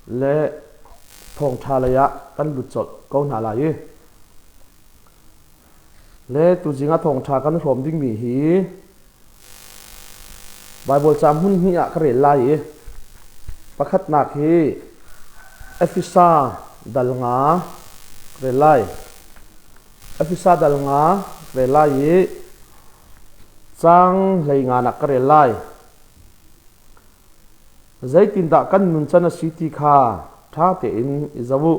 Le thawngṭha lei ah kan lut colh ko hna lai i le tuzing ah thawngṭha kan hrawm dingmi hi Baibal ca hmun hnih ah ka rel lai i pakhatnak hi Efesa dal nga ka rel lai. Efesa dal nga ka rel lai i caang 15 nak ka rel lai. Zeitindah kan nuncan a si ti kha ṭha tein i zoh u.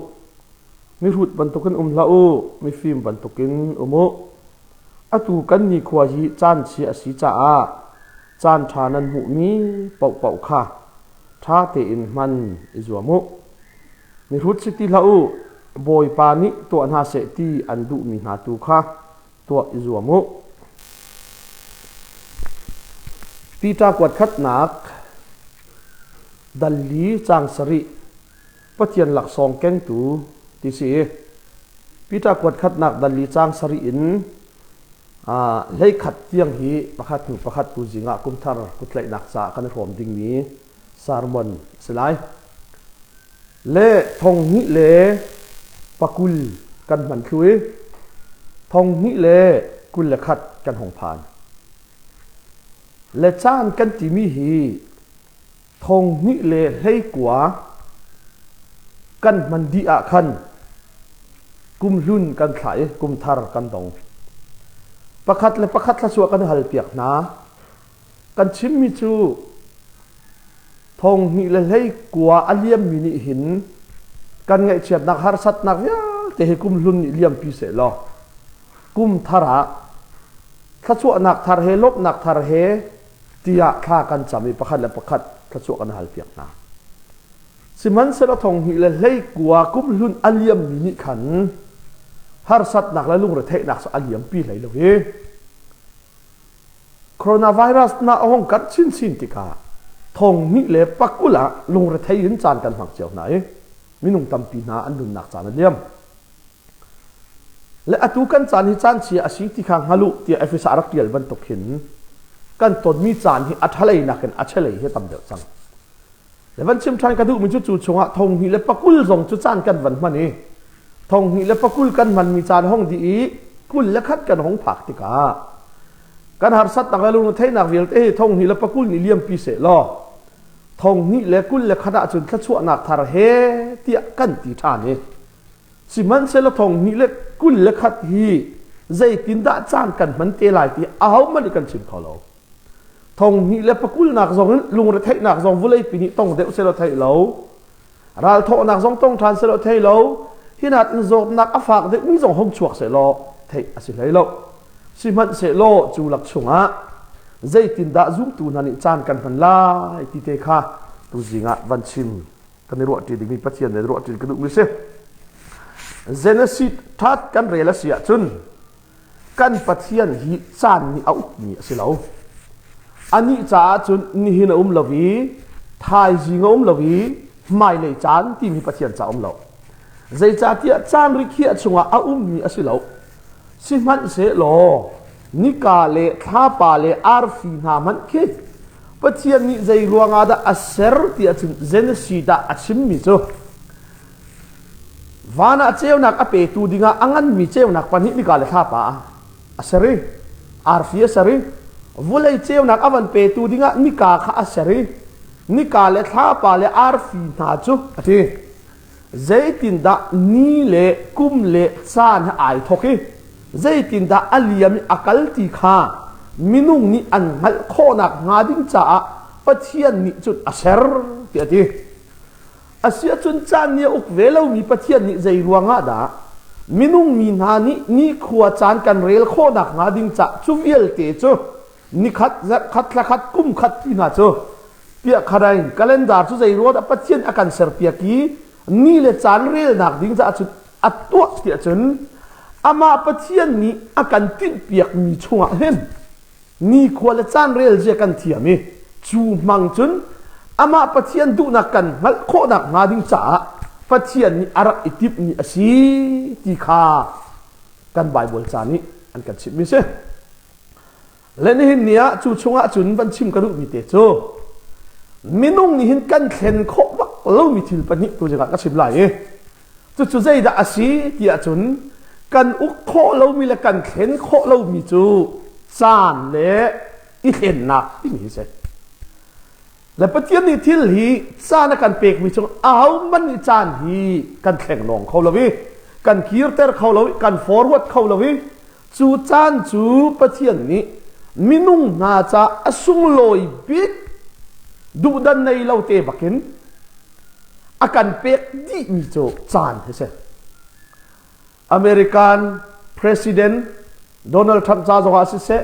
Mihrut bantukin um hlah u, mifim bantukin um u. Atu kan nikhua hi caan chia a si caah caan ṭha nan hmuhmi paohpaoh kha ṭha tein hman i zuam u. Mihrut si ti hlah u, Bawipa nih tuah hna seh ti an duhmi hna tu kha tuah i zuam u. Peter kuat khatnak dal li caang sarih Pathian laksawng kengtu ti si. Peter kuat khatnak dal li caang sarih in hleikhat tiang hi pakhat hnu pakhat tu zingah kumthar kutlaihnak caah kan i hrawm dingmi sermon a si lai. Le thong hnih le pakul kan hman thlu i thong hnih le 21 kan hung phan. Le caan kan timi hi thong hnih le 19 kan hman dih ah khan kum hlun kan thlah i kum thar kan dong. Pakhat le pakhat thluachuah kan hal piak hna. Kan chimmi cu 2019 a liammi nih hin kan ngaihchiatnak harsatnak vialte hi kum hlun nih liampi sehlaw kum thar ah thluachuahnak thar he lawmhnak thar he tiah thla kan cam i pakhat le pakhat thluachuah kan hal piak hna. Sihmanhsehlaw 2019 kum hlun a liammi nih khan harsatnak le lungretheihnak cu a liampi hlei lo i Coronavirus na a hung karh chinchin tikah 2020 ah lungrethei in caan kan hmang cio hna i minung tampi hna an nunnak caan a liam. Le atu kan caan hi caan chia a si ti kha hngal u tiah Efesa a rak ṭial bantuk hin kan tonmi caan hi a ṭhalei nakin a chelei hi a tam deuh cang. Le van chim ṭhan ka duhmi cu cu chungah 2020 zong cu caan kan van hman i 2020 kan hmanmi caan hong dih i 21 kan hong phak tikah kan harsatnak le lungretheihnak vialte hi 2020 nih liampi seh law 2021 ahcun thluachuahnak thar he tiah kan ti ṭhan i sihmanhsehlaw 2021 hi zeitindah caan kan hman te lai ti ahohmanh nih kan chim kho lo. 2020 nak zong in lungretheihnak zong vawleipi nih tong deuh selaw thei lo ralthawhnak zong tong ṭhan selaw thei lo hi nakin zawtnak a fak deuhmi zong hong chuak sehlaw theih a si hlei lo sihmanhsehlaw cu lak chungah zeitindah zumtu hna nih caan kan hman lai ti te kha tuzing ah van chim kan i ruahṭi dingmi Pathian nih ruahṭi ka duhmi si Genesis that kan rel a si ahcun kan Pathian hi caan nih a ukmi a si lo. Anih caah cun nihin a um lo i thaizing a um lo i hmailei caan timi Pathian ca um lo. Zeicahtiah caan rikhiah chungah a ummi a si lo. Sihmanhsehlaw nika le thlapa le arfi hna hmanh khi Pathian nih zei ruangah dah a ser ti ahcun Genesis ah a chimmi cu Van ah ceunak a petu dingah a nganmi ceunak pahnih nika le thlapa a ser i arfi a ser i vulei ceunak a van petu dingah nika kha a ser i nika le thlapa le arfi hna cu a ti. Zeitindah ni le kum le caan hi ai thawk i zeitindah a liam i a kal ti kha minung nih an hngalh khawhnak hnga ding caah Pathian nih cun a ser tiah a ti. Asiahcun caan nih a uk ve lomi Pathian nih zei ruangah dah minung mi hna nih nikhua caan kan rel khawhnak hnga ding cah cu vialte cu nikhat, zarhkhat, thlakhat, kumkhat ti hna cu piah kharain calendar cu zei ruangah dah Pathian a kan serpiak i ni le caan relnak ding caah cun a tuah tiah cun amah Pathian nih a kan tinhpiakmi chungah hin nikhua le caan rel zia kan thiam i cu hmang cun amah Pathian duhnak kan hngalh khawhnak hnga ding caah Pathian nih a rak i timhmi a si ti kha kan Baibal ca nih an kan chimhmi si. Le nihin ni ah cu chungah cun van chim ka duhmi te cu minung nih hin kan thlen khawh bak. lomi thil pahnih tu zingah ka chim lai i cucu zeidah a si ti ahcun kan uk khawh lomi le kan thlen khawh lomi cu caan le i thlennak timi hi si. Le Pathian nih thil hi caan a kan pekmi chung ahohmanh nih caan hi kan thleng lawng kho lo i kan kirter kho lo i kan forward kho lo i cu caan cu Pathian nih minung hna ca a sunglawi bik duhdan nei lo te bakin a kan pek dihmi cu caan hi si. American President Donald Trump ca zongah siseh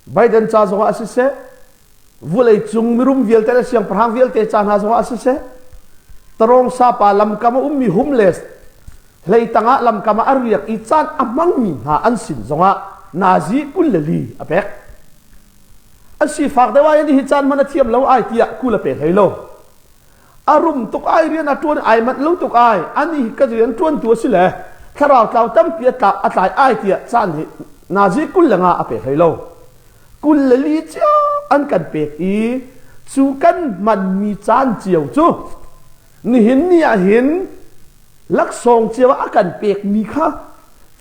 Biden ca zongah siseh, vawleicung mirum vialte le siangpahrang vialte ca hna zongah siseh, tarawng sapa lamkam a ummi homeless hleitang ah lamkam ah a riak i caan a hmangmi hna an sin zongah nazi 24 a pek. An sifak deuh ai hi caan hman a thiam lo ai tiah kul a pe hlei lo. A rum tuk ai rian a ṭuan ai manh lo tuk ai ani ka rian ṭuantu a si le thlarau tlau tampi a tlak a tlai ai tiah caan hi nazi 25 a pe hlei lo. 24 cio an kan pek i cu kan hmanmi caan cio cu nihin ni ah hin laksawng cio ah a kan pekmi kha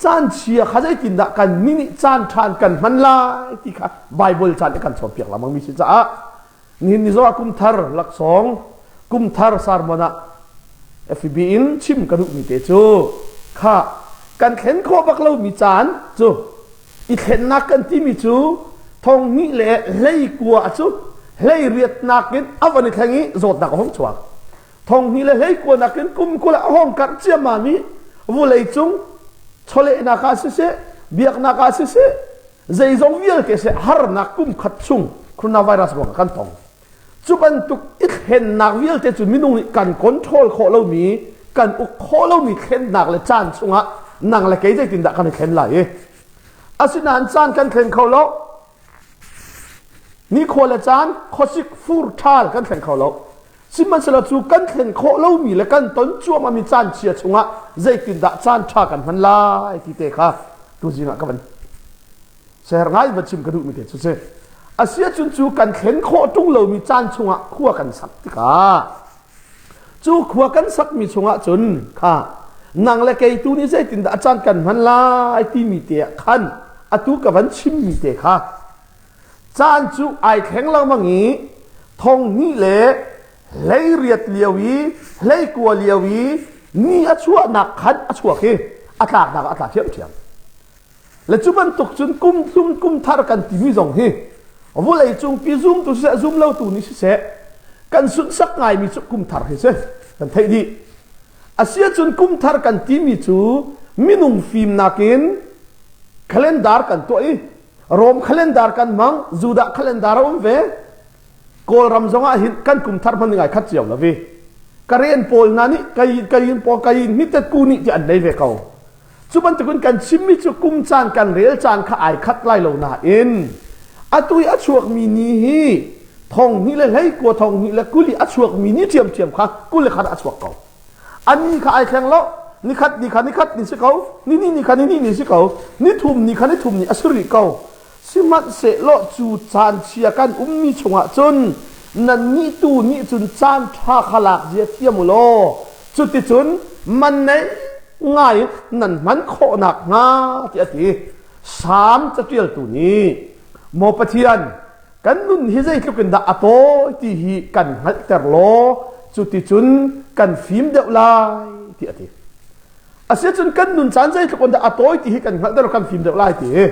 caan chia kha zeitindah kan mi nih caan ṭhan kan hman lai ti kha Bible caan i kan cawnpiak lengmang mi si caah nihin ni zongah kum thar laksawng kum thar sermon ah FB in chim ka duhmi te cu kha kan thlen khawh bak lomi caan cu i thlennak kan timi cu thong hnih le hlei kua cu hlei riatnak in a van i thleng i zawtnak a hung chuak thong hnih le hlei kua nakin kum 20 a hong karh ciammam i vulei cung chawlehnak ah siseh biaknak ah siseh zeizong vialte seh harnak kum khat chung coronavirus ruangah kan tong cu bantuk i thlennak vialte cu minung nih kan control khawh lomi kan uk khawh lomi thlennak le caan chungah nang le kei zeitindah kan i thlen lai i asinain caan kan thlen kho lo nikhua le caan khuasik fur ṭhal kan thleng kho lo sihmanhsehlaw cu kan thlen khawh lomi le kan ton cuahmahmi caan chia chungah zeitindah caan ṭha kan hman lai ti te kha tuzing ah ka van ser ngai va chim ka duhmi te cu si asiahcun cu kan thlen khawh ṭung lomi caan chungah khua kan sak tikah cu khua kan sakmi chungah cun kha nang le kei tu nih zeitindah a caan kan hman lai timi te ah khan atu ka van chimmi te kha caan cu ai thleng lengmang i thong hnih le 18 lio i 19 lio i ni a chuahnak khan a chuak i a tlaknak a tla ṭhiamṭhiam Le cu bantuk cun kum hlun kum thar kan timi zong hi vawlei cungpi zumtu siseh zum lotu nih siseh kan sunhsak ngaimi cu kum thar hi si kan theih dih. Asiahcun kum thar kan timi cu minung fimnak in calendar kan tuah i Rom calendar kan hmang, Judah calendar a um ve. Kawlram zong ah hin kan kum thar hman ngai khat cio lo vi. Karen pawl hna nih kayin kayin pawl kayin hitet ku nih ti an nei ve ko. Cu bantukin kan chimmi cu kum caan kan rel caan kha ai khat lai lo nain atu i a chuakmi ni hi thong hnih le 19 thong hnih le 20 a chuakmi ni ṭhiamṭhiam kha 21 ah a chuak ko. A ni kha ai thleng lo. Nikhat ni kha nikhat ni si ko. Ni ni ni kha ni ni ni si ko. Ni thum ni kha ni thum ni a si rih ko. Sihmanhsehlaw cu caan chia kan ummi chungah cun nannih tu nih cun caan ṭha kha lak zia thiam u law cuticun man nei ngai in nan hman khawh nakhnga tiah a ti. Salm caṭialtu nih Maw Pathian, kan nun hi zeitluk in dah a tawi ti hi kan hngalhter law cuticun kan fim deuh lai tiah a ti. Asiahcun kan nun caan zeitluk in dah a tawi ti hi kan hngalh deuh kan fim deuh lai ti hi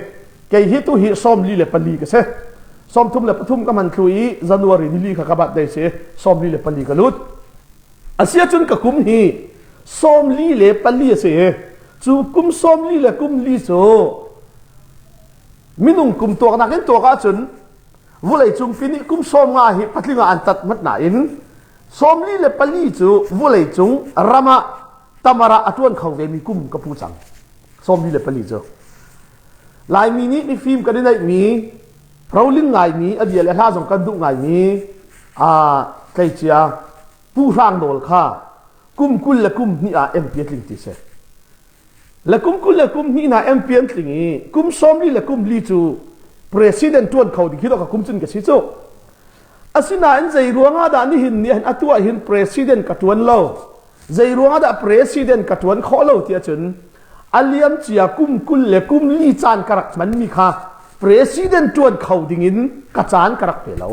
kei hi tu hi 44 ka si. 33 ka man thlu i January nili kha ka birthday si 44 ka lut. Asiahcun ka kum hi 44 a si i cu kum 44 le kum li cu minung kum tuaknak in tuak ahcun vulei cung pi nih kum 50 hi patling ah an tat mat nain 44 cu vulei cung ram ah tamara a ṭuan kho vemi kum ka pu cang 44 cu Laimi nih mifim kan i neihmi roling ngaimi a bia le hla zong kan duh ngaimi a tleicia Pu Hrang Nawl kha kum 20 le kum hnih ah MP a tling ti si le kum 20 le kum hnih hna MP an tling i kum 44 le kum li cu president ṭuan kho ding khi ka kum cun ka si cu. Asinain zei ruangah dah nihin ni hin atu ah hin president ka ṭuan lo? Zei ruangah dah president ka ṭuan khawh lo ti ahcun a liam cia kum 20 le kum li caan ka rak hmanmi kha president ṭuan kho dingin ka caan ka rak pe lo.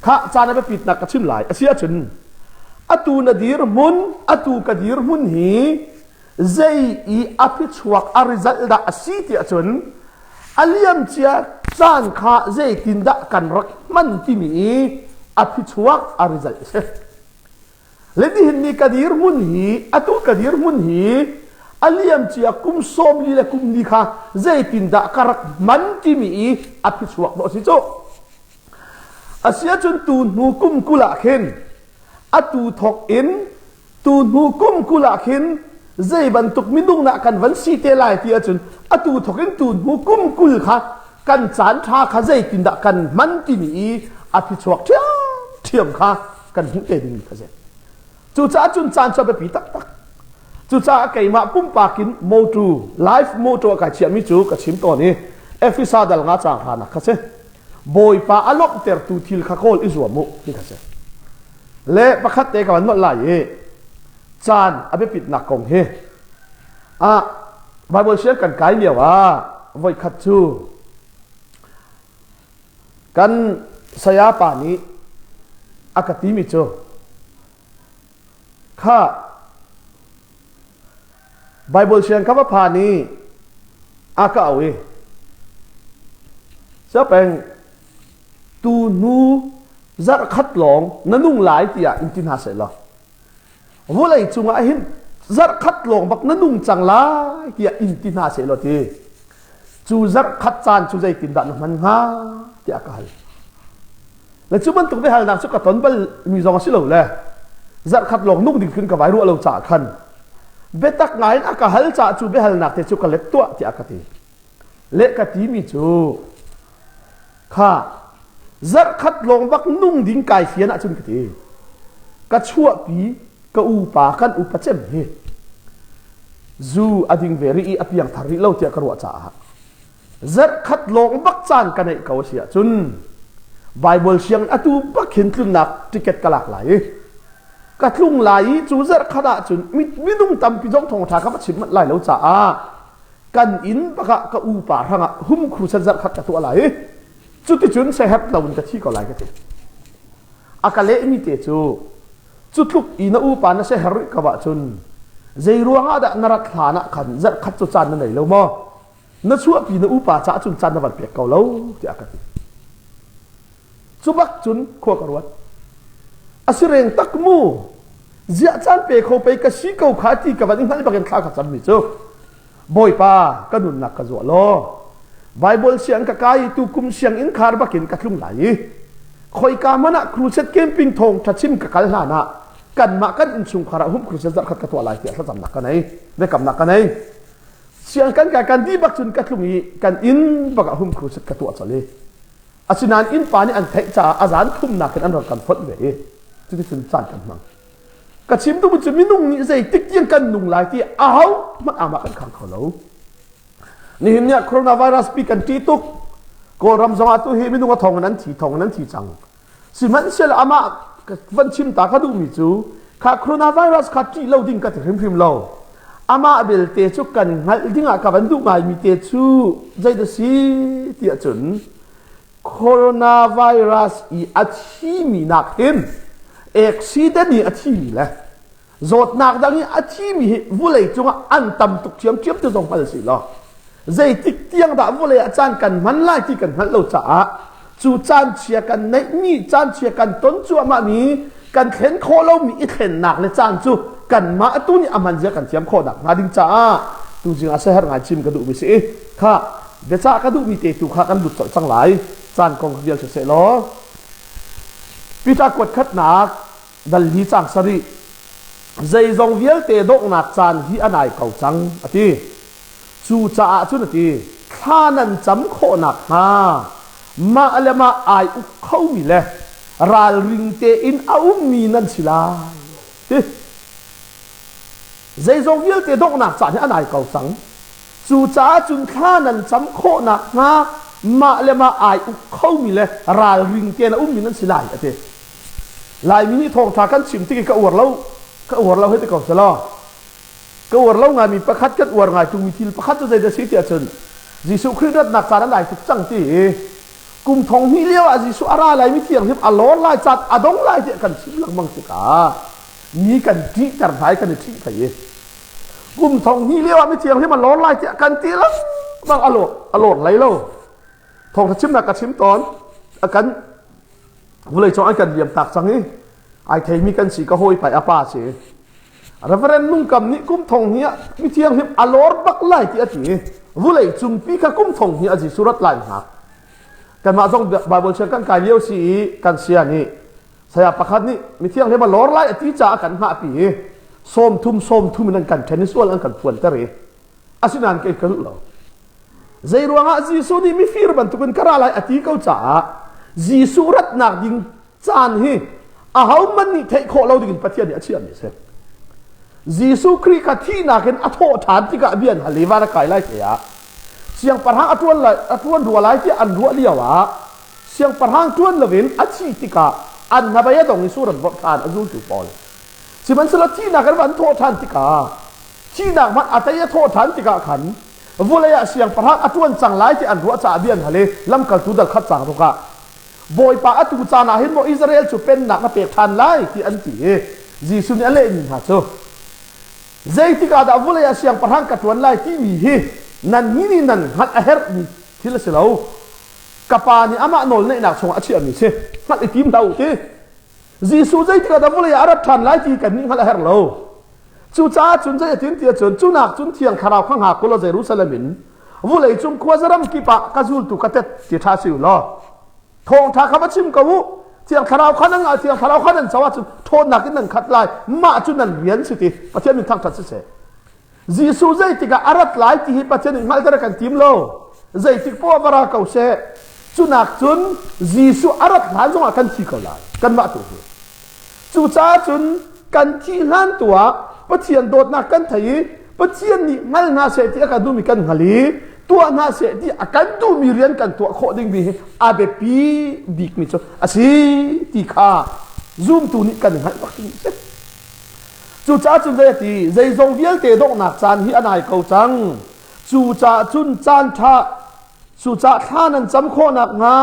Kha caan a biapitnak ka chim lai. Asi ahcun atu na dirhmun, atu ka dirhmun hi zei i a phichuak a result dah a si ti ahcun a liamcia caan kha zeitindah kan rak hman timi i a phichuak a result a si. Le nihin ni ka dirhmun hi atu ka dirhmun hi a liamcia kum 40 le kum li kha zeitindah ka rak hman timi i a phichuak dawh a si cu. Asiahcun tu hnu kum 20 ah khin atu thawk in tu hnu kum 20 ah khin zei bantuk minung dah kan van si te lai ti ahcun atu thawk in tu hnu kum 20 kha kan caan ṭha kha zeitindah kan hman timi i a phichuak ṭhiamṭhiam kha kan hmuh te dingmi kha si. Cucaah cun caan cu a biapi taktak. Cucaah keimah pumpak in motto, life motto a kai chiahmi cu ka chim tawn i Efesa dal nga caang hranak kha si. Bawipa a lawmhtertu thil kha kawl i zuam u ti kha si. Le pakhat te ka van nolh lai i caan a biapitnak kong hi ah Bible share kan kai lio ah voikhat cu kan saya pa nih a ka timi cu kha Bible siang ka va phan i a ka au i Siapeng tu hnu zarh khat lawng na nung lai tiah in ti hna seh law vulei cungah hin zarh khat lawng bak na nung cang lai tiah in ti hna seh law ti cu zarh khat caan cu zeitindah na hman hnga tiah ka hal. Le cu bantuk biahalnak cu ka ton bal mi zong a si lo le zarh khat lawng nung ding khin ka vai ruah lo caah khan biatak ngai in a ka hal caah cu biahalnak te cu ka let tuah tiah ka ti. Le ka ti mi cu kha zarh khat lawng bak nung ding kai fian ahcun ka ti. Ka chuahpi ka upa kan upa cem hi zu a ding ve rih i a piangthar rih lo tiah ka ruah caah zarhkhat lawng bak caan ka neih ko a si ahcun Bible siang atu bak hin tlunnak ticket ka lak lai i ka tlung lai i cu zarhkhat ahcun minung tampi zong thawngṭha ka va chim manh lai lo caah kan inn bak ah ka upa hrangah hum crusade zarhkhat ka tuah lai i cuticun sehep lo in ka thi ko lai ka ti. A ka lehmi te cu cu tluk i na upa na seher rih ko ahcun zei ruangah dah na rat hlan ah khan zarhkhat cu caan na nei lo maw? Na chuahpi na upa caah cun caan na van pek ko lo tiah ka ti. Cu bak cun khua ka ruat. A si reng tak mu. Ziah caan pe kho pei ka si ko kha ti ka van i hngalh bakin thla ka cammi cu Bawipa ka nunnak ka zuah law Bible siang ka kai tu kum siang inn khar bakin ka tlung lai i khoika hmanh ah crusade camping thawng ṭha chim ka kal hlan ah kanmah kan innchungkhar ah hum crusade zarh khat ka tuah lai tiah thlacamnak ka nei biakamnak ka nei. Siang kan kai kan dih bak cun ka tlung i kan inn bak ah hum crusade ka tuah colh i asinain innpa nih an theih caah a zan thumnak in an rak kan fonh ve i cuticun caan kan hmang. Ka chim duhmi cu minung nih zeitik tiang kan nung lai ti aho hmanh amah kan khang kho lo. Nihin ni ah coronavirus pi kan ṭih tuk. Kawlram zong ah tu hi minung a thong in an thi thong in an thi cang. Sihmanhsehlaw amah van chim ta ka duhmi cu kha coronavirus kha ṭih lo ding ka ti hrimhrim lo. Amah belte cu kan hngalh dingah ka van duh ngaimi te cu zeidah si tiah cun coronavirus i a thimi nak hin accident i a thimi le zawtnak dang i a thimi hi vulei cungah an tam tuk ṭhiamṭhiam ti zong hngal si law zeitik tiang dah vulei ah caan kan hman lai ti kan hngalh lo caah cu caan chia kan neihmi caan chia kan ton cuahmahmi kan thlen khawh lomi i thlennak le caan cu kanmah tu nih a hman zia kan thiam khawh nak hnga ding caah tuzing ah seher ngai chim ka duhmi si i kha biacah ka duhmi te tu kha kan lut colh cang lai caan kong vial siseh law Peter kuat khatnak dal li cang sarih zeizong vialte donghnak caan hi a nai ko cang a ti cu caah cun a ti thla nan cam khawh nakhnga mah le mah ai uk khomi le ralring tein a ummi nan si lai ti zeizong vialte donghnak caan hi a nai ko cang cu caah cun thla nan cam khawh nakhnga. mah le mah ai uk khomi le ralring tein a ummi nan si lai a ti. Laimi nih thawngṭha kan chim tik i ka uar lo ka uar lo hei ti ko selaw ka uar lo ngaimi pakhat kan uar ngai tungmi thil pakhat cu zeidah si tiah cun Jesuh Khrih ratnak caan a nai tuk cang ti i kum thong hnih lio ah Jesuh a ra lai mi thianghlim a lawr lai caan a dong lai tiah kan chim lengmang tikah mi kan ṭihter hna i kan i ṭhih thai i kum thong hnih lio ah mi thianghlim a lawr lai tiah kan ti lengmang a lawr a lawr hlei lo. Thawngṭha chimnak ka chim tawn. A kan vulei cung an kan liam tak cang i ai theimi kan si ka hawi pai a pa si. Reverend Nungkam nih kum thong hnih ah mi thianghlim a lawr bak lai ti a ti i vulei cungpi kha kum thong hnih a Jesuh rat lai hngak. Kanmah zong Bible siang kan kai lio si i kan sia nih saya pakhat nih mi thianghlim a lawr lai a ti caah kan hngah pi i 30 30 in an kan ṭhen i sual an kan phuanter i asinain kei ka duh lo. Zei ruangah Jesuh nih mifir bantukin ka ra lai a ti ko caah Jesuh ratnak ding caan hi ahohmanh nih theih khawh lo dingin Pathian nih a chiahmi a si. Jesuh Khrih kha thihnak in a thawh ṭhan tikah bia an hal i van a kai lai te ah siangpahrang a ṭuan lai a ṭuan rua lai tiah an ruah lio ah siangpahrang ṭuan loin a thih tikah an hnabei a dong i sur an vorh ṭhan a zultu pawl. Sihmanhsehlaw thihnak in van thawh ṭhan tikah thihnak hmanh a tei a thawh ṭhan tikah khan vulei ah siangpahrang a ṭuan cang lai ti an ruah caah bia an hal i lamkaltu dal khat cang ruk ah Bawipa atu caan ah hin maw Israel cu pennak na pek ṭhan lai ti an ti i Jesuh nih a lehmi hna cu zeitik ah dah vulei ah siangpahrang ka ṭuan lai timi hi nannih nih nan hngalh a herhmi thil a si lo. Ka Pa nih amah nawlneihnak chungah a chiahmi si hngalh i tim hlah u ti. Jesuh zeitik ah dah vulei ah a rat ṭhan lai ti kan nih hngalh a herh lo. Cucaah cun zei a tin ti ahcun cunak cun Thiang Thlarau kha hngak u law Jerusalem in vulei cung khuazaram kip ah ka zultu ka tet ti ṭha si u law thawngṭha kha va chim ko u. Thiang Thlarau kha nan ngah Thiang Thlarau kha nan co ahcun ṭhawnnak in nan khat lai. Mah cu nan rian si ti Pathian min thangṭhat siseh. Jesuh zeitik ah a rat lai ti hi Pathian nih hngalhter a kan tim lo. Zeitik poah va ra ko seh. Cunak cun Jesuh a rat hlan zongah kan thi ko lai. Kanmah tu hi. Cucaah cun kan thih hlan tu ah Pathian dawtnak kan thei i Pathian nih hngal hna seh ti a kan duhmi kan hngal i tuah hna seh ti a kan duhmi rian kan tuah khawh dingmi hi a biapi bikmi cu a si ti kha zumtu nih kan hngalh bak ding a si. Cucaah cun zei a ti zeizong vialte donghnak caan hi a nai ko cang. Cucaah cun caan ṭha Cucaah thla nan cam khawh nakhnga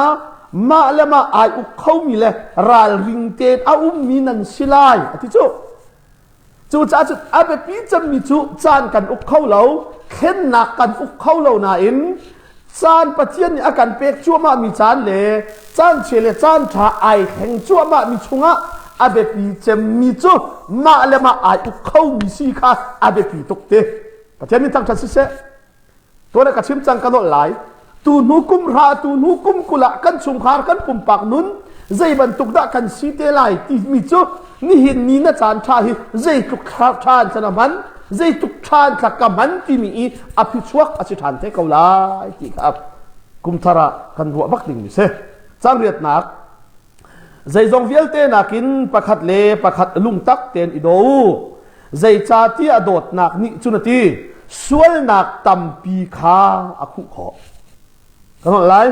mah le mah ai uk khomi le ralring tein a ummi nan si lai a ti cu. Cucaah cun a biapi cemmi cu caan kan uk kho lo, thlennak kan uk kho lo nain caan Pathian nih a kan pek cuahmahmi caan le caan chia le caan ṭha ai thleng cuahmahmi chungah a biapi cemmi cu mah le mah ai uk khomi si kha a biapi tuk ti. Pathian min thangṭhat siseh. Tuan ka chim cang ka nolh lai. Tu hnu kum hra tu hnu kum 20 ah kan chungkhar kan pumpak nun zei bantuk dah kan si te lai timi cu nihin ni na caan ṭha hi zeitluk ṭha in na hman zeitluk ṭha in ka hman timi i a phichuak a si ṭhan te ko lai ti kha kum thar ah kan ruah bak ding mi si. Cangriatnak Zeizong vialte nakin pakhat le pakhat lungtak tein i daw u. Zeicahtiah dawtnak nih cun a ti, sualnak tampi kha a khuh khawh. Ka hngalh lai.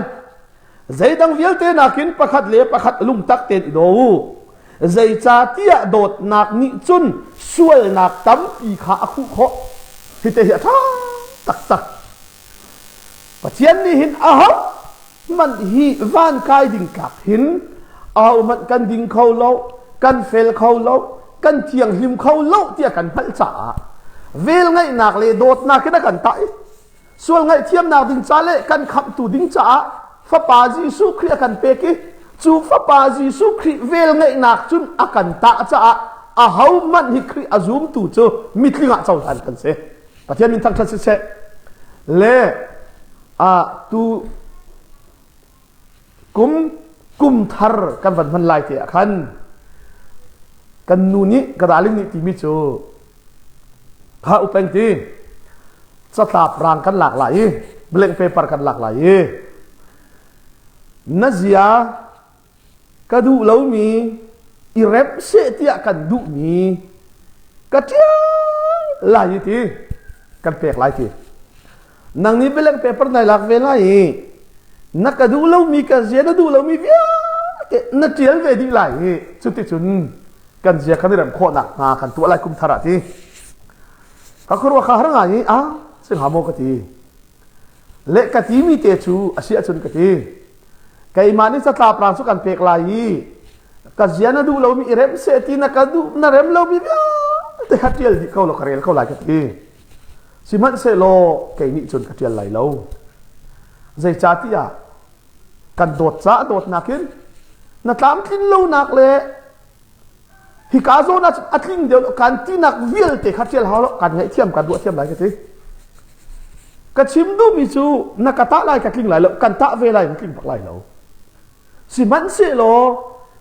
Zeidang vialte nakin pakhat le pakhat lungtak tein i daw u. Zeicahtiah dawtnak nih cun sualnak tampi kha a khuh khawh. Hite hi a ṭha taktak. Pathian nih hin aho hmanh hi van kai ding tlak hin ahohmanh kan ding kho lo, kan fel kho lo, kan thianghlim kho lo tiah kan hngalh caah velngeihnak le dawtnak in a kan tah i sual ngaihthiamnak ding ca le kan khamhtu ding caah Fapa Jesuh Khrih a kan pek i cu Fapa Jesuh Khrih velngeihnak cun a kan tah caah ahohmanh hi Khrih a zumtu cu mitling ah cohlan kan si. Pathian min thangṭhat siseh le a tu kum kum thar kan van hman lai te ah khan kan nu nih ka darling nih timi cu kha upeng ti catlap rang kan lak lai i blank paper kan lak lai i na zia ka duh lomi i remh seh tiah kan duhmi ka ṭial lai i ti kan pek lai ti nang nih blank paper nai lak ve lai i. Na ka duh lomi ka zia na duh lomi vialte na ṭial ve dih lai i cuticun kan zia kan i rem khawh nakhnga kan tuah lai kum thar ah ti. Ka khuaruah kha har ngai i a si hnga maw ka ti. Le ka timi te cu a si ahcun ka ti. Keimah nih catlap rang cu kan pek lai i ka zia na duh lomi i rem seh ti na ka duh na rem lomi vialte kha ṭial dih ko law ka rel ko lai ka ti. Sihmanhsehlaw kei nih cun ka ṭial lai lo. Zeicahtiah kan dawt caah dawtnak in na tlamtlin lonak le hika zawn ah a tling deuh kan tinak vialte kha ṭial hau lo kan ngaihthiam kan ruah thiam lai ka ti. Ka chim duhmi cu na ka tah lai ka tling lai lo kan tah ve lai na tling bak lai lo. Sihmanhsehlaw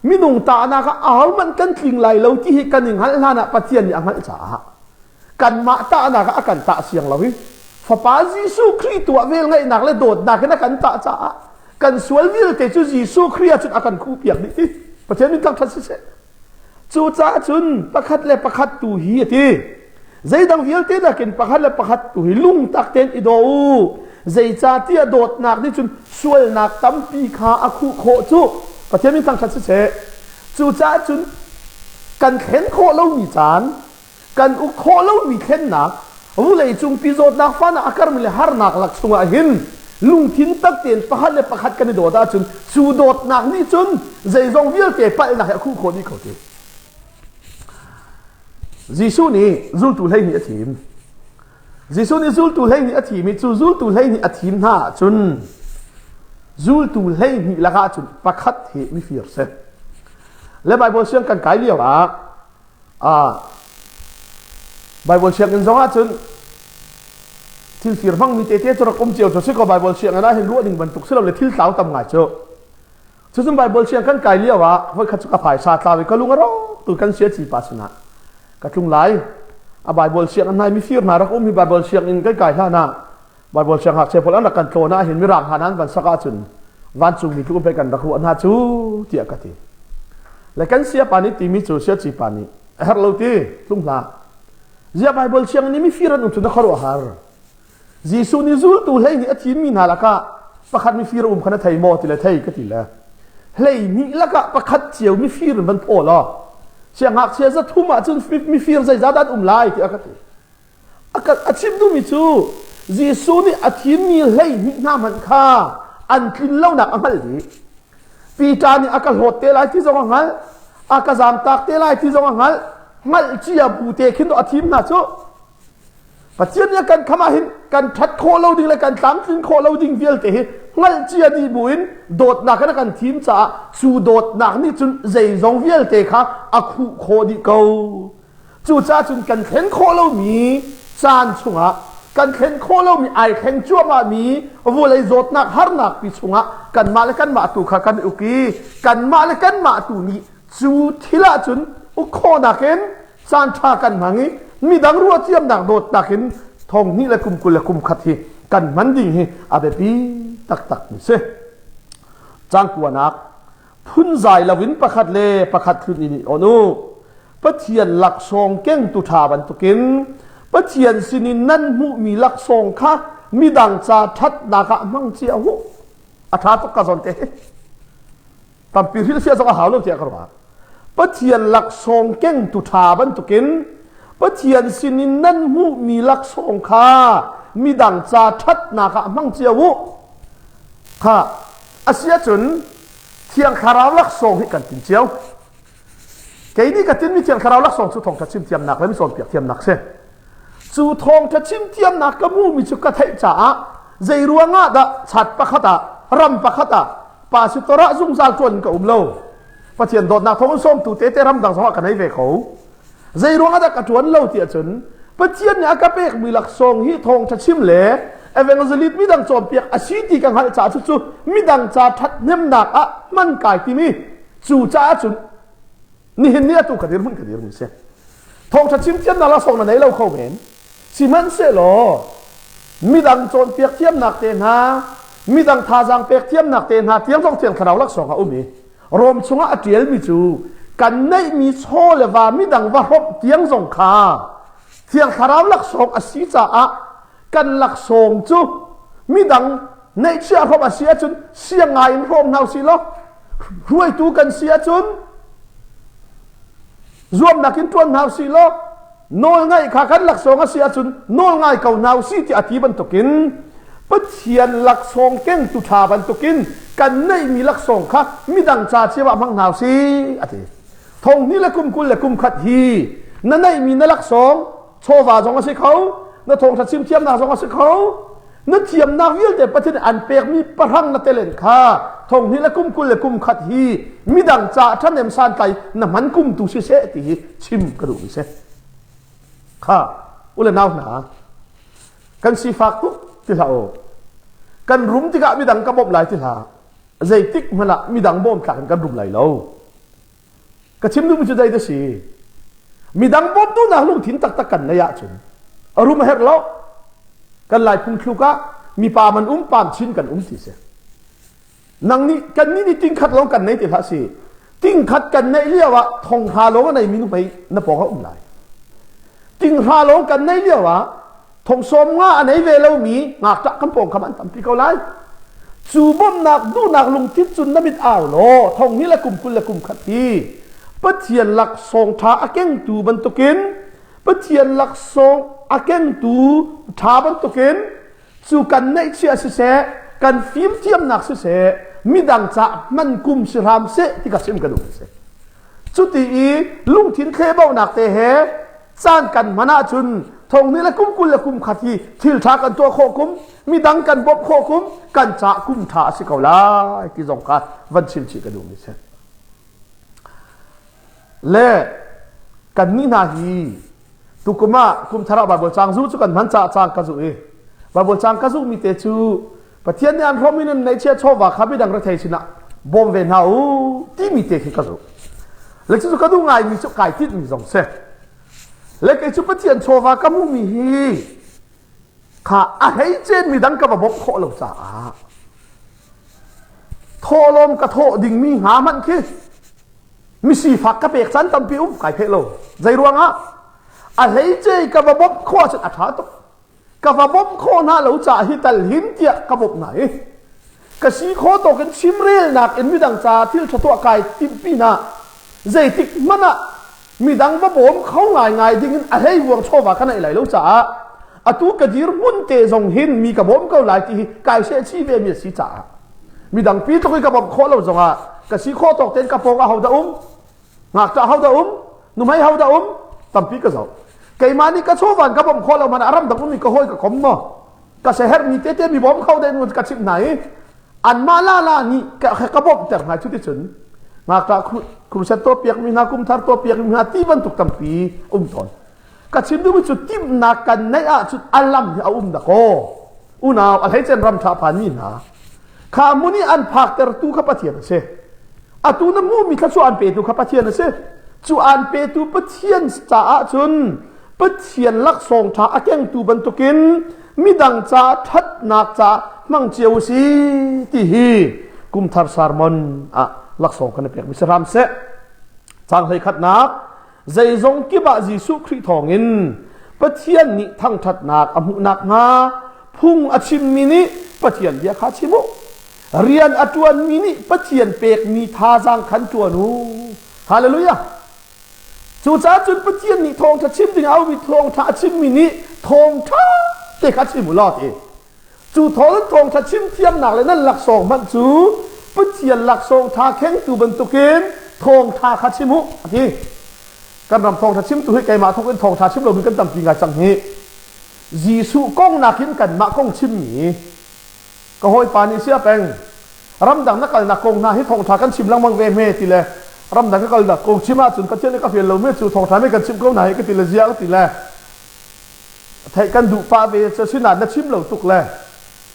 minung tahnak ah ahohmanh kan tling lai lo ti hi kan i hngalh hlan ah Pathian nih a hngalh caah kanmah tahnak ah a kan tah siang lo i Fapa Jesuh Khrih tuah velngeihnak le dawtnak in a kan tah caah kan sual vialte cu Jesuh Khrih ah cun a kan khuhpiak dih ti Pathian min thangṭhat siseh. Cucaah cun pakhat le pakhat tu hi a ti. Zeidang vialte nakin pakhat le pakhat tu hi lungtak tein i daw u. Zeicahtiah dawtnak nih cun sualnak tampi kha a khuh khawh cu. Pathian min thangṭhat siseh. Cucaah cun kan thlen khawh lomi caan, kan uk khawh lomi thlennak, vulei cungpi zawtnak fahnak a karmi le harnak lak chungah hin lungthin tak tein pakhat le pakhat kan i dawt ahcun cu dawtnak nih cun zeizong vialte palhnak he a khuh khawh dih ko ti. Jesuh nih zultu 12 a thim. Jesuh nih zultu 12 a thim i cu zultu 12 a thim hna ahcun zultu 12 lakah cun pakhat hi mifir si. Le Bible siang kan kai lio ah ah Bible sianginn zong ah cun thil fir hmangmi tete cu rak um cio cu si ko Bible sianginn ah hin ruah ding bantuk si lo le thil tlau tam ngai cu. Cucun Bible siang kan kai lio ah voikhat cu ka phaisa tlau i ka lung a rawk tu kan sia ci pa sinah ka tlung lai. A Bible sianginn hna mifir hna rak um hi Bible sianginn kan kai hlan ah Bible siang ngakchia pawl an rak kan tlawn ah hin mirang hna an van sak ahcun vancungmi tluk pei kan rak ruah hna cu tiah ka ti. Le kan sia pa nih timi cu sia ci pa nih a herh lo ti tlung hlah. Zia Bible sianginn i mifir an um cu na khuaruah har. Jesuh nih zultu 12 a thimmi hna lakah pakhat mifir a um kha na thei maw ti le thei ka ti le 12 lakah pakhat cio mifir in van phaw law siangngakchia 300 ahcun mifir zeizat an um lai tiah ka ti. A chim duhmi cu Jesuh nih a thimmi 12 hna hmanh kha an tlin lonak a hngalh dih. Peter nih a ka hlawt te lai ti zong a hngalh, a ka zamtak te lai ti zong a hngalh, hngalh cia bu te khin a thim hna cu. Pathian nih a kan kham ahhin kan ṭhat khawh lo ding le kan tlamtlin khawh lo ding vialte hi hngalh cia dih buin dawtnak in a kan thim caah cu dawtnak nih cun zeizong vialte kha a khuh khawh dih ko. Cucaah cun kan thlen khawh lomi caan chungah kan thlen khawh lomi ai thleng cuahmahmi vawlei zawtnak harnak pi chungah kanmah le kanmah tu kha kan uk i kanmah le kanmah tu nih cu thil ahcun uk khawhnak in caan ṭha kan hmang i midang ruahthiamnak dawtnak in thong hnih le kum 20 le kum khat hi kan hman ding hi a biapi taktak mi si. Cang kuanak phunzai loin pakhat le pakhat hlun in i on u. Pathian laksawng kengtu ṭha bantukin Pathian sinin nan hmuhmi laksawng kha midang ca ṭhatnak ah hmang cia u. A ṭha tuk ka zawn te. Tampi hrilhfiah zong a hau lo tiah ka ruah. Pathian laksawng kengtu ṭha bantukin Pathian sinin nan hmuhmi laksawng kha midang ca ṭhatnak ah hmang cio u. Kha a si ahcun Thiang Thlarau laksawng hi kan tin cio. Kei nih ka tinmi Thiang Thlarau laksawng cu thawngṭha chim thiamnak le mi cawnpiak thiamnak si. Cu thawngṭha chim thiamnak ka hmuhmi cu ka theih caah zei ruangah dah chat pakhat ah ram pakhat ah pastor ah zungzal ṭuan in ka um lo. Pathian dawtnak thawng in sawmtu tete ramdang zongah ka nei ve ko. Zei ruangah dah ka ṭuan lo ti ahcun Pathian nih a ka pekmi laksawng hi thawngṭha chim le evangelist midang cawnpiak a si ti ka hngalh caah cucu midang ca ṭhathnemnak ah hman kai timi cu caah cun nihin ni atu ka dirhmun ka dirmi si. Thawngṭha chim thiamnak laksawng na nei lo kho men. Sihmanhsehlaw midang cawnpiak thiamnak te hna, midang thazaang pek thiamnak te hna tiang zong Thiang Thlarau laksawng a um i Rom chungah a ṭialmi cu kan neihmi chaw le va midang va hrawmh tiang zong kha Thiang Thlarau laksawng a si caah kan laksawng cu midang. Neihchiah hrawm a si ahcun siang ngai in hrawm hna usih law hruaitu kan si ahcun zuamnak in ṭuan hna usih law nawl ngaih kha kan laksawng a si ahcun nawl ngai ko hna usih tiah a ti bantukin Pathian laksawng kengtu ṭha bantukin kan neihmi laksawng kha midang ca cio ah hmang hna usih a ti. Thong hnih le kum 20 le kum khat hi na neihmi na laksawng chawva zong a si kho, na thawngṭha chim thiamnak zong a si kho, na thiamnak vialte Pathian an pekmi pahrang na telen kha thong hnih le kum 20 le kum khat hi midang ca ṭhahnem santlai na hman kum tu siseh ti hi chim ka duhmi si. Kha ule nau hna kan sifak tuk ti hlah u. Kan rum tikah midang ka bawmh lai ti hlah. Zeitik hmanh ah midang bawm tlak in kan rum lai lo. Ka chim duhmi cu zei dah si? Midang bawmtu nak lungthin taktak kan neih ahcun a rum a herh lo. Kan Lai phungthluk ah mipa man um pam chin kan um ti si. Nang nih kan nih nih tingkhat lawng kan nei ti hlah si. Tingkhat kan neih lio ah thonghra lawng a nei mi nuhmei na pawng ah um lai. Tinghra lawng kan neih lio ah thong 50 a nei ve lomi ngakṭah kan pawngkam an tampi ko lai. Cu bawmhnak duhnak lungthin cun na mit au law thong hnih le kum 20 le kum khat hi Pathian laksawng ṭha a kengtu bantukin Pathian laksawng a kengtu ṭha bantukin cu kan neihchiah siseh kan fimthiamnak siseh midang ca hman kum si hram seh ti ka chim ka duh si. Cuti i lungthin thlebaunak te he caan kan hman ahcun thong hnih le kum 20 le kum khat hi thil ṭha kan tuah khawh kum midang kan bawmh khawh kum kan cah kum ṭha a si ko lai ti zong kha van chim chih ka duhmi si. Le kannih hna hi tukum ah kum thar ah Baibal caang zu cu kan hman caah caang ka zuh i Baibal caang ka zuhmi te cu Pathian nih an hrawm in neihchiah chawva kha midang rethei sinah bawm ve hna u timi te khi ka zuh. Le cucu ka duh ngaimi cu kai tinhmi zong si. Le kei cu Pathian chawva ka hmuhmi hi kha a hleicen midang ka va bawmh khawh lo caah thawhlawm ka thawh dingmi hnga hmanh khi misifak ka pek caan tampi um kai pheh lo. Zei ruangah a hleice ka va bawmh khawh ahcun a ṭha tuk. Ka va bawmh khawh hna lo caah hi tal hin tiah ka bawmh hna i ka si khawh tawk in chimrelnak in midang caah thil ṭha tuah kai timh pinah zeitik hmanh ah midang va bawm kho ngaingai ding in a hleivuang chawva ka neih lai lo caah atu ka dirhmun te zong hin mi ka bawm ko lai ti hi kai sehchih ve mi a si caah midang pi tluk i ka bawmh khawh lo zongah ka si khawh tawk tein ka pawng ah hodah um Ngakṭah ho dah um? Nuhmei ho dah um? Tampi ka zoh. Keimah nih ka chawvan ka bawmh khawh lo hmanh ah ramdang ummi ka hawi ka kom maw? Ka sehermi tete mi bawm kho deuh ka chimh hna i anmah lala nih ka, ka bawmhter hna cuticun ngakṭah crusade tuahpiakmi hna kumthar tuahpiakmi hna ti bantuk tampi um tawn. Ka chim duhmi cu timhnak kan neih ahcun a lam hi a um dakaw. Unau a hleicen ram ṭha phanmi hna kha hmun i an phaktertu kha Pathian a si. Atu na hmuhmi thluachuah an petu kha Pathian a si. Cu an petu Pathian caah cun Pathian laksawng ṭha a kengtu bantukin midang ca ṭhatnak ca hmang cio u si ti hi kumthar sermon ah laksawng kan i pekmi si hram seh. Caang 11nak zeizong kip ah Jesuh Khrih thawngin Pathian nih thangṭhatnak a hmuh nakhnga phung a chimmi nih Pathian bia kha chim u. Rian a ṭuanmi nih Pathian pekmi thazaang khan ṭuan u. Hallelujah! Cucaah cun Pathian nih thawngṭha chim ding a aumi thawngṭha a chimmi nih thawngṭha te kha chim u law ti. Cu thawng thawngṭha chim thiamnak le nan laksawng hmanh cu Pathian laksawng ṭha khengtu bantukin thawngṭha kha chim u a ti. Kan ram thawngṭha chimtu hi keimah thawk in thawngṭha chim lomi kan tampi ngai cang hi. Jesuh kong nakin kanmah kong chimmi ka hawipa nih sia peng ramdang na kalnak kong hna hi thawngṭha kan chim lengmang ve hme ti le ramdang ka kalnak kong chim ahcun Pathian nih ka fial lomi cu thawngṭha mi kan chimh ko hna hi ka ti le zia ka ti le theih kan duh pah ve cu sinain na chim lo tuk le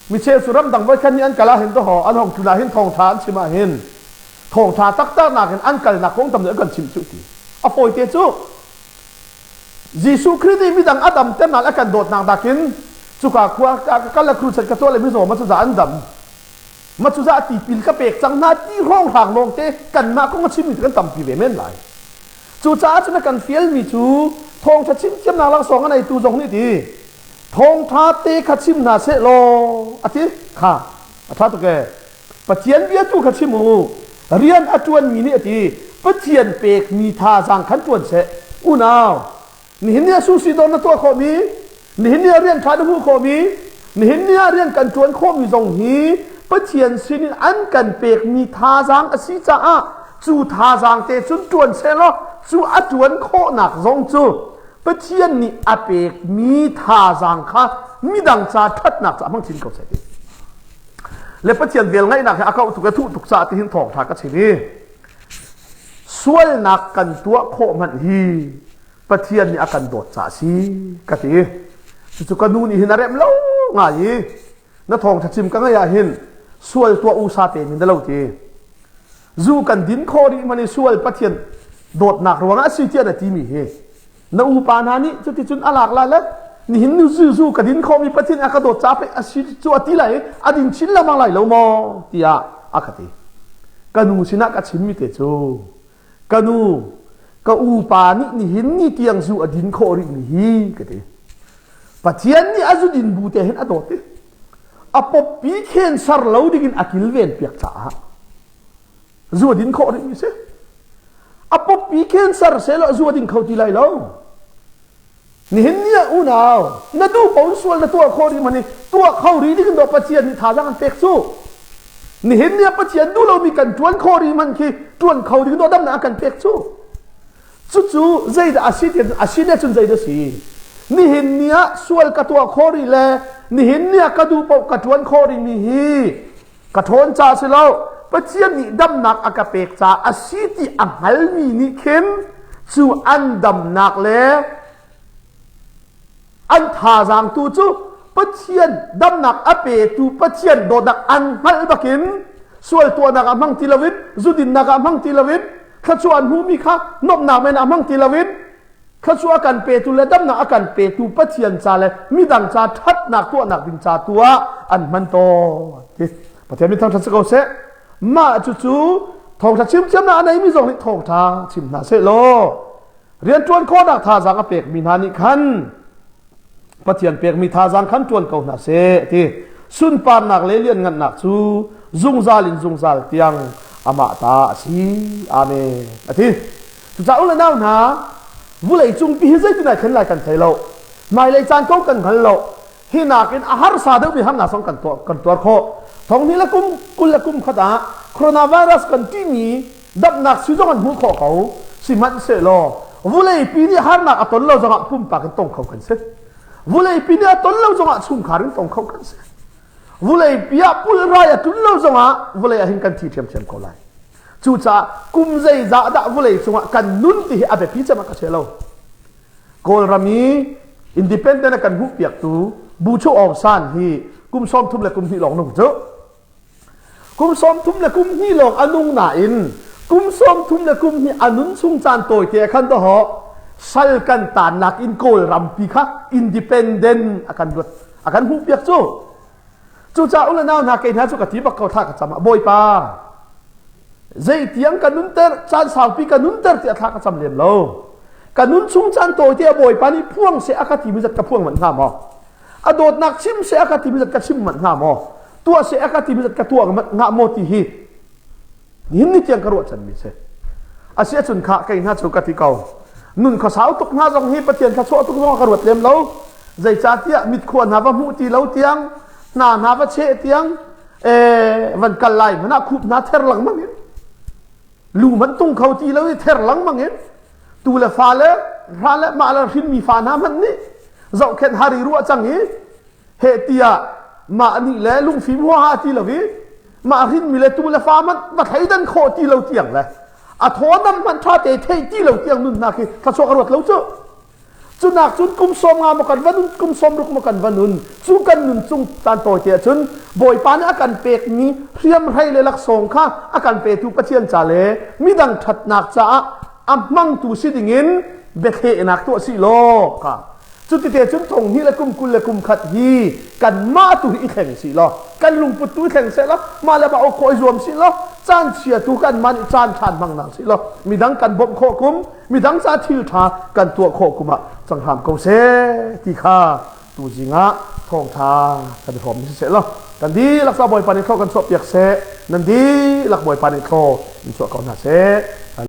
micheu cu ramdang voikhat nih an kal ahhin dawhaw an hong tlun ahhin thawngṭha an chim ahhin thawngṭha taktak nakin an kalnak kong tam deuh kan chim cu ti a fawite cu Jesuh Khrih nih midang a damternak a kan dawtnak nakin cuka khua ka kal le crusade ka tuah le mizaw ma cuza an dam ma cuza tipil ka pek cang hna ti hrawnghrang lawngte kanmah kong a chimmi kan tampi ve men lai. Cucaah cun a kan fialmi cu thawngṭha chim thiamnak laksawng a neitu zong nih ti thawngṭha te kha chim hna seh law a ti kha. A ṭha tuk ee. Pathian bia tu kha chim u. Rian a ṭuanmi nih a ti, Pathian pekmi thazaang khan ṭuan seh. Unau, nihin ni ah susi dawr na tuah khawhmi, nihin ni ah rian ṭha na hmuh khawhmi, nihin ni ah rian kan ṭuan khawhmi zong hi Pathian sinin an kan pekmi thazaang a si caah cu thazaang te cun ṭuan seh law cu a ṭuan khawhnak zong cu Pathian nih a pekmi thazaang kha midang ca ṭhatnak ca hmang chin ko seh ti. Le Pathian vel ngaihnak hi a kauh tuk a thuh tuk caah tihin thawngṭha ka chim i sualnak kan tuah khawh hmanh hi Pathian nih a kan dawt caah a si ka ti. Cucu ka nu nih hin a remh lo ngai i na thawngṭha chim ka ngaih ah hin sual tuah usa te min da lo ti. Zu kan din khawh rih hmanh i sual Pathian dawtnak ruangah a si tiah na timi hi na upa hna nih cuticun a lak lai le nihin nu zu zu ka din khawhmi Pathian a ka dawt ca pei a si cu a ti lai i a din chin lengmang lai lo maw tiah a ka ti. Ka nu sinah ka chimmi te cu ka nu ka upa nih nihin ni tiang zu a din khawh rihmi hi ka ti. Pathian nih a zu din bu te hin a dawt i a pawppi cancer lo dingin a kilven piak caah zu a din khawh rihmi si. A pawppi cancer seh zu a ding kho ti lai lo. Nihin ni ah unau na duh paoh sual na tuah khawh rih man i tuah kho rih ding in Pathian nih thazaang an pek cu. Nihin ni ah Pathian duh lomi kan ṭuan khawh rih man khi ṭuan kho ding damnak a kan pek cu. Cucu zeidah a si ti a si ne cun zeidah si? Nihin ni ah sual ka tuah khawh rih le nihin ni ah ka duh paoh ka ṭuan khawh rihmi hi ka ṭhawn ca si lo. Pathian nih damnak a ka pek caah a si ti a hngalmi nih khin cu an damnak le an thazaang tu cu Pathian damnak a petu Pathian dawtnak an hngalh bakin sual tuahnak ah hmang ti loin zudinnak ah hmang ti loin thluachuah an hmuhmi kha nuamhnak men ah hmang ti loin thluachuah a kan petu le damnak a kan petu Pathian ca le midang ca ṭhatnak tuahnak ding ca tu ah an hman tawn ti Pathian min thangṭhat si ko seh mah cucu thawngṭha chim thiamnak a neimi zong nih thawngṭha chim hna seh law Rianṭuan khawhnak thazaang a pekmi hna nih khan Pathian pekmi thazaang khan ṭuan ko hna seh ti sunparnak le lianngannak cu zungzal in zungzal tiang amah ta a si. Amen. A ti. Cucaah u le nau hna, vulei cungpi hi zeitin ai thlen lai kan thei lo. Hmailei caan ko kan hngal lo. Hi nakin a harsa deuhmi harnak zong kan tuah kan tuar khawh. Thong hnih le kum 20 le kum khat ah coronavirus kan timi damnak sii zong an hmuh khawh ko. Sihmanhsehlaw vuleipi nih harnak a ton lo zongah pumpak in tong kho kan si. Vuleipi nih a ton lo zongah chungkhar in tong kho kan si. Vuleipi ah pulrai a tlun lo zongah vulei ah hin kan thi ṭhiamṭhiam ko lai. Cucaah kum zeizah dah vulei cungah kan nun ti hi a biapi cem ah ka chia lo. Kawlram i independent a kan hmuhpiaktu Bu Chu Aung San hi kum 30 le kum hnih lawng nung cu. Kum 30 le kum hnih lawng a nung nain kum 30 le kum hnih a nun chung caan tawite khan dawh sal kan tannak in Kawlrampi kha independent a kan ruat a kan hmuhpiak cu. Cucaah u le nau hna kei hna cu ka ti bak ko thla ka cam ah Bawipa zeitiang ka nunter caan saupi ka nunter tiah thla ka cam lem lo ka nun chung caan tawite a Bawipa nih phuang seh a ka timi zat ka phuang manh hnga maw a dawtnak chim seh a ka timi zat ka chim manh hnga maw tuah seh a ka timi zat ka tuah hnga maw ti hi nihin ni tiang ka ruah canmi si a si ahcun kha kei hna cu ka ti ko nun khuasau tuk hna zong hi Pathian thluachuah tuk zong ka ruat lem lo zeicahtiah mitkhua hna va hmuh ti lo tiang hna hna va cheh tiang van kal lai hmanh ah khup hna ther lengmang in lu hmanh tung kho ti lo i ther lengmang in tu le fa le hra le mah le hrinmi fa hna hmanh nih zohkhenh hari ruah cang i heh tiah mah nih le lungfim huaha ti lo i mah hrinmi le tu le fa hmanh va thleidan khawh ti lo tiang le a thawnam hmanh ṭha te theih ti lo tiang nunnak hi thluachuah ka ruat lo cu Cunak cun kum 50 maw kan va nun, kum 60 maw kan va nun, cu kan nun chung caan tawite ahcun Bawipa nih a kan pekmi hriamhrei le laksawng kha a kan petu Pathian ca le midang ṭhatnak caah a hmangtu si dingin biathlehnak tuah sih law ka cutite cun thong hnih le kum 20 le kum khat hi kanmah tu hi i thleng sih law kan lungput tu i thleng seh law mah le mah awk khawh i zuam sih law caan chia tu kanmah nih caan ṭhan hmang hna sih law midang kan bawmh khawh kum midang ca thil ṭha kan tuah khawh kum ah cang hram ko seh ti kha tuzing ah thawngṭha kan i hrawm ni siseh law. Kan dihlak sa Bawipa nih thlaw kan chuah piak seh. Nan dihlak Bawipa nih thlaw in chuah ko hna seh.